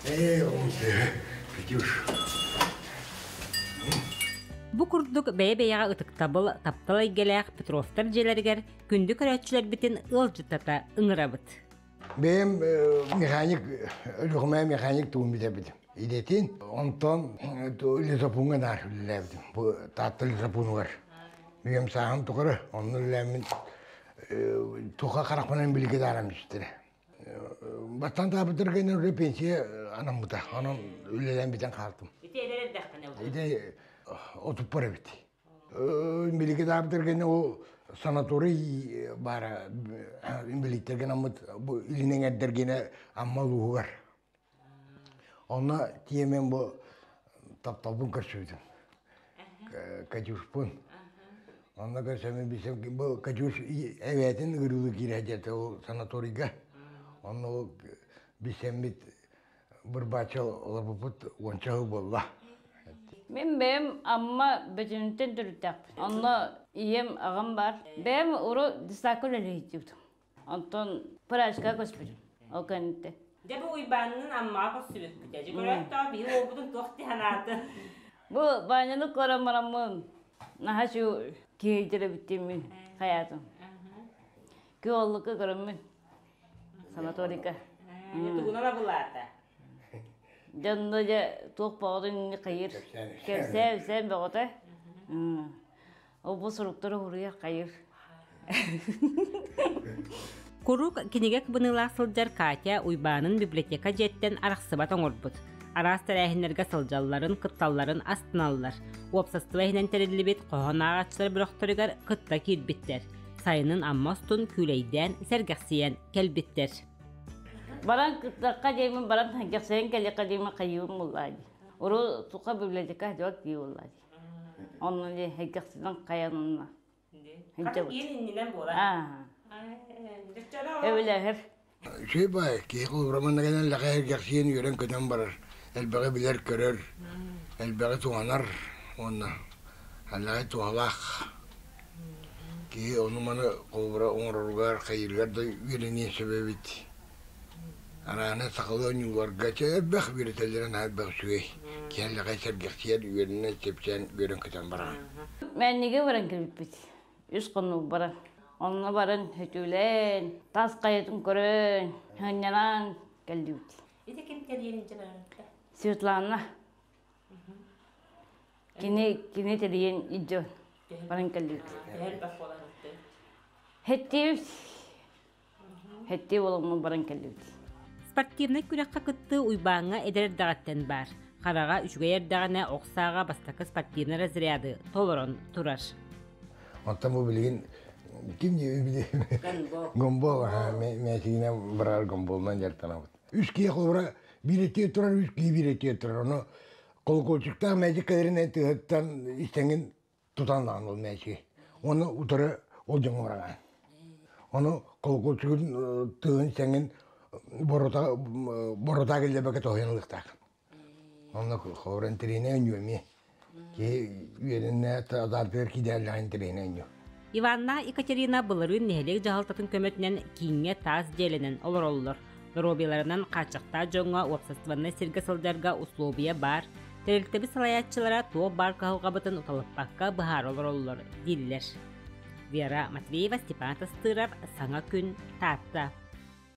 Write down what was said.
Ээ, Катюш. Бу курдук бэйэ-бэйэҕэ ытыктабыл, таптал эйгэлээх Петровтар дьиэлэригэр күндү көрөөччүлэрбитин ыалдьыттата ыҥырабыт. Бэйэм механик, Өлүөхүмэ механик тугун билэбитим. Идэтин. Онтон лесопуҥҥа наар үлэлээбитим. Бу Таатта лесопунугар. Үйэм сааһым тухары онно үлэлээммин туха харахпынан билгэ даарам истэрэ. Бастаан таабытырга уже пенсия анаммыта. Онон үлэлээн бүтэн хаалтым. Ити эдэр эрдэххинэ Ити отуппар эбит. Билиги таабытырганы ол санаторий баара инбэлииттэргэ наммыт бу илин эҥэрдэргинэ Амма улууһугар. Онно тиэмэн бу тапталбын көрсүбүтүм. Катюшпун. Онно көрсөммүн билсем бу Катюш эбээтин ыгырыылыы киирэ дьиэтэ ол санаторийга. Онно ол билсэммит бырбааччы олорбуппут уонча сыл буолла. Мин бэйэм Амма Бөтүнүттэн төрүттээхпин. Онно ийэм, аҕам баар. Бэйэм урут десакка үлэлэһиттибит. Онтон прачка көспүтүм. Ол кэнниттэн. Дьэ бу Уйбааннын Аммаҕа көрсүбүккүт. Дьэ көрөөттөҕө биһи уолбутун туох дии санааты? Бу Ваняны көрөн бараммын наһаа үчүгэй киһи эбиттиммин хайаатым. Ки оллукка көрөммүн санаторийга. Тугунан абылаата? Дьонно дьэ туох бөҕөтүн хайыр. Кэпсээ-кэпсээн бөҕөтө. Ол бу суруктары уруйар хайыр. Куруук кинигэ кыбыныылаах сылдьар Катя Уйбаанын библиотека дьиэттэн арахсыбат оҥорбут. Араас тэрээһиннэргэ сылдьалларын, кытталларын астыналлар. Уопсастыба иһинэн тэриллибит хоһоон ааҕааччылар бөлөхтөрүгэр кытта киирбиттэр. Сайынын Амма устун күүлэйдээн, сэргэхсийэн кэлбиттэр. Баран кыттахха диэмин, баран сэргэхсийэн кэлиэххэ диэмин хайыыбын буллаа дии. Уру суха библиотека дьон дии буллаа дии. Онно дии сэргэхсийэн хайан онно. Хата киин иннинэн буолар. Эбилэһэр. Үчүгэй баай, киһи холобура кэлэн лэхэ эргэхсийэн үөрэн-көтөн барар, элбэҕи билэр-көрөр, элбэҕи туһанар уонна аллаҕай туһалаах киһи ону-маны холобура оҥороругар, хайыырыгар да үөрэниэн сөп эбит. Арааны сахалыы оонньууларга чэ элбэх үөрэтэллэрэ наһаа элбэх үчүгэй. Киһи аллаҕай сэргэхсийэр, үөрэнэ чэпчээн үөрэн-көтөн бараҕын. Мэннигэ баран кэлбиппит. Үс хонук баран. Онно баран сөтүөлээн, тас хайатын көрөн, сынньанан кэллибит. Ити ким тэрийэн илдьэ барарыттан? Светлана. Кини кини тэрийэн илдьэ баран кэллибит. Элбэх буоларыттан. Хэттиэбит. Хэттиэ буоламмын баран кэллибит. Спортивнай күрэххэ кыттыы Уйбааҥҥа эдэр эрдэҕиттэн баар. Хараҕа үчүгэй эрдэҕинэ ох сааҕа бастакы спортивнай разряды толорон турар. Оттон бу билигин ким гомбол мээчигинэн барар гомболунан дьарыктанабыт. Үс киһи холобура биир өттүгэр турар, үс киһи биир өттүгэр турар. Ону колокольчиктаах мээчик кэлэринэн тыаһыттан истэҥин тутан даҕаны ол мээчиги. Уонна утары ол дьоҥҥо бараҕын. Ону колокольчигын тыаһын истэҥин борута борута киллэрбэккэ тоһуйан ылыахтаах. Онно холобура интэриэһинэй оонньуу эмиэ. Киһи үөрэннэ азартыгар киирэллээх интэриэһинэй оонньуу. Иванна Екатерина былырыын нэһилиэк дьаһалтатын көмөтүнэн кииҥҥэ таас дьиэлэнэн олороллор. Доруобуйаларынан хааччахтаах дьоҥҥо уопсастыбаннай сиргэ сылдьарга услуобуйа баар. Тэрилтэбит салайааччылара туох баар кыһалҕабытын уталыппакка быһаара олороллор дииллэр. Вера Матвеева, Степан Тастыров, Саҥа күн, Таатта.